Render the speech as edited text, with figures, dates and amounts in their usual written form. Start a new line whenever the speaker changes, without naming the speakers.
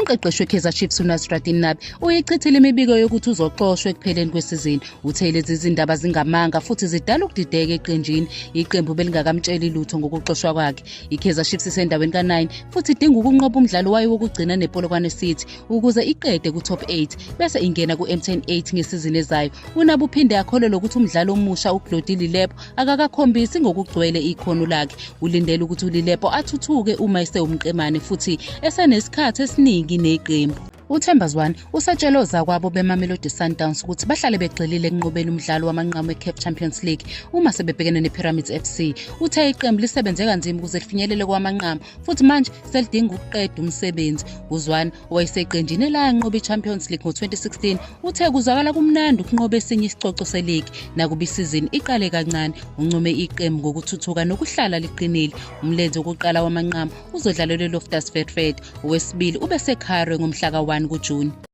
Umqeqeshi weKaizer Chiefs uNasreddine Nabi uyichithile imibiko yokuthi uzoxoshwa ekupheleni kwesizini. Uthe lezi zindaba zingamanga futhi zidala ukudideka eqenjini. Iqembu belingakamtsheli lutho ngokuxoshwa kwakhe. IKaizer Chiefs isendaweni ka-9 futhi idinga ukunqoba umdlalo wayo wokugcina nePolokwane City ukuze iqede ku-top 8 bese ingena ku-MTN 8 ngesizini ezayo. UNabi uphinde akholelwe ukuthi umdlali omusha uGlody Lilepo akakakhombisi ngokugcwele ikhono lakhe. Ulindele ukuthi uLilepo athuthuke uma esewumqemane futhi esenesikhathi esiningi neqembu. UThemba Zwane usetshele ozakwabo beMamelodi Sundowns ukuthi bahlale begxilile ekunqobeni umdlalo wamanqamu eCAF Champions League uma sebebhekene nePyramids FC. Uthe iqembu lisebenze kanzima ukuze lifinyelele kwamanqamu futhi manje selidinga ukuqeda umsebenzi. UZwane owayeseqenjini elanqoba iChampions League ngo-2016 uthe kuzwakala kumnandi ukunqoba esinye isicoco seligi nakuba isizini iqale kancane. Uncome iqembu ngokuthuthuka nokuhlala liqinile. Umlenze wokuqala wamanqamu uzodlalelwa eLoftus Versfeld, owesibili ube seCairo ngomhla ka-1 kuJuni.